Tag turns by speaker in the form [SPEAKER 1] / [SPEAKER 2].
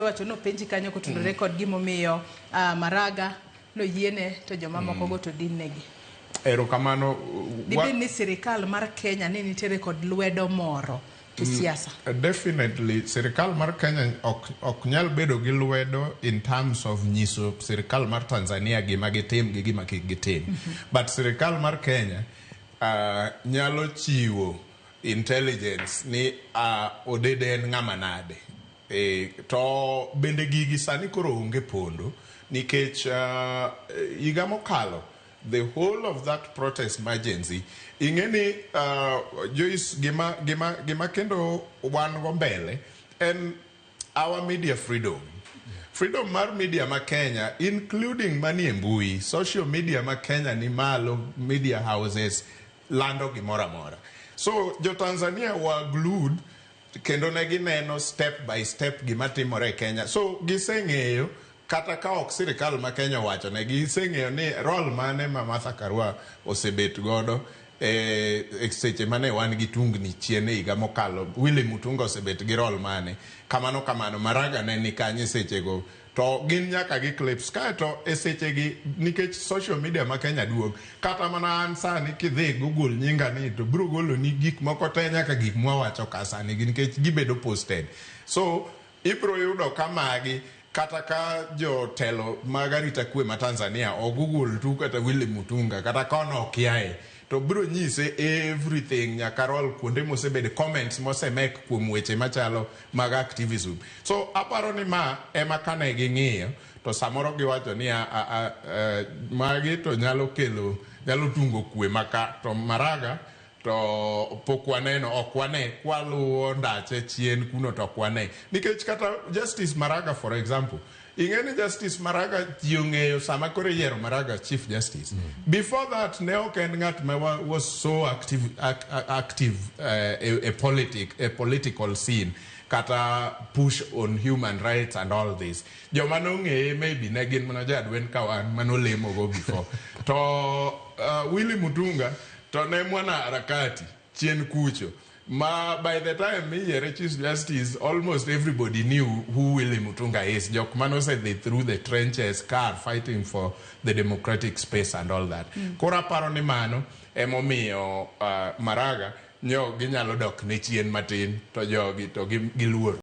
[SPEAKER 1] Wacho nopenji kanyo kotudore kod gimomiyo Maraga noyiene to jomamoko go to dinnegi.
[SPEAKER 2] Erokamano.
[SPEAKER 1] Dibed ni sirikal mar Kenya ne nitiere kod lwedo moro e siasa?
[SPEAKER 2] Definitely, sirikal mar Kenya ok nyal bedo gi lwedo in terms of nyiso sirikal mar Tanzania gima gitim gi gima kik gitim. But sirikal mar Kenya nyalo chiwo intelligence ni Odede en ng'ama nade. To bende gigi sani koro onge pondo nikech higa mokalo, the whole of that protest emergency, ing'e ni Joyce, gima kendo wan go mbele en our media freedom. Freedom mar media ma Kenya, including manie mbui, social media ma Kenya ni malo, media houses lando gimoro amora. So jo Tanzania were glued kendo ne gineno step by step gima timore e Kenya. So giseng'eyo, kata ka ok sirikal ma Kenya owacho ne, giseng'eyo ni role mane ma Martha Karua osebet godo e seche mane wan gi tungni chien e higa mokalo. Willy Mutunga osebet gi role mane kamano kamano, Maraga ne ni kanye sechego, to gin nyaka gi clips. Kaeto e sechegi, nikech social media ma Kenya duong', kata mana an sani kidhi Google nyinga ni to biro goloni gik moko te, nyaka gik mwawacho ka sani gi, nikech gibedo posted. So ibiro yudo ka magi, kata ka jotelo mag arita kwe ma Tanzania o Google tu kata Willy Mutunga, kata kono okiaye, to biro nyise everything, nyaka role kuonde mosebede, comments mosemek kuom weche machalo mag activism. So aparo ni ma ema kane ging'iyo to samoro giwacho ni a, magi to nyalo kelo, nyalo tungo kwe maka. To Maraga to pok waneno, ok wane kwaluwo ndache chien kuno, to ok wane, nikech kata Justice Maraga, for example, ing'e ni Justice Maraga ji ong'eyo sama koro iyiero Maraga Chief Justice. Before that ne ok en ng'at ma was so active, a political scene kata push on human rights and all this. Joma nong'eye maybe ne gin mana jadwen ka wan manolemogo before. To Willy Mutunga to ne mwana harakati chien kucho, ma by the time miyiere Chief Justice, almost everybody knew who Willy Mutunga is, jok manosedhi through the trenches car fighting for the democratic space and all that. Koro aparo ni mano emomiyo Maraga nyo ginyalo dok ne chien matin, to jogi to giluor.